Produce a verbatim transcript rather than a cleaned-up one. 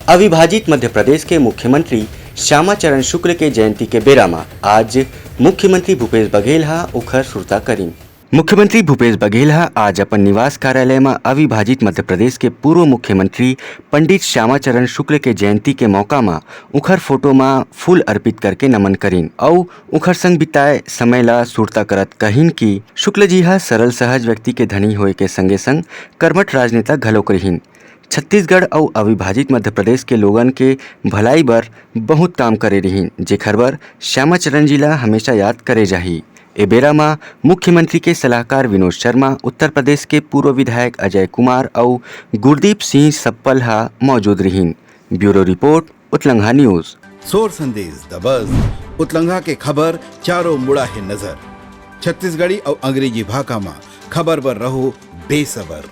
अविभाजित मध्य प्रदेश के मुख्यमंत्री श्यामा चरण शुक्ल के जयंती के बेरा म आज मुख्यमंत्री भूपेश बघेल ह उखर सुरता करिन। मुख्यमंत्री भूपेश बघेल ह आज अपन निवास कार्यालय म अविभाजित मध्य प्रदेश के पूर्व मुख्यमंत्री पंडित श्यामा चरण शुक्ल के जयंती के मौका म उखर फोटो म फूल अर्पित करके नमन करिन अउ उखर संग बिताए समय ल सुरता करत कहिन कि शुक्ल जी ह सरल सहज व्यक्ति के धनी होए के संगे संग कर्मठ राजनेता घलोक रिहिन। छत्तीसगढ़ अउ अविभाजित मध्य प्रदेश के लोगन के भलाई बर बहुत काम करे रिहिन, जेखर बर श्यामा चरण जी ला हमेशा याद करे जाही। ए बेरा म मुख्यमंत्री के सलाहकार विनोद शर्मा, उत्तर प्रदेश के पूर्व विधायक अजय कुमार अउ गुरदीप सिंह सप्पल ह मौजूद रिहिन। Bureau report, Utlangha news. सोर संदेश दबस, उतलंघा के खबर चारों मुड़ा हे नजर। छत्तीसगढ़ी अउ अंग्रेजी भाखा म खबर बर रहो बेसबर।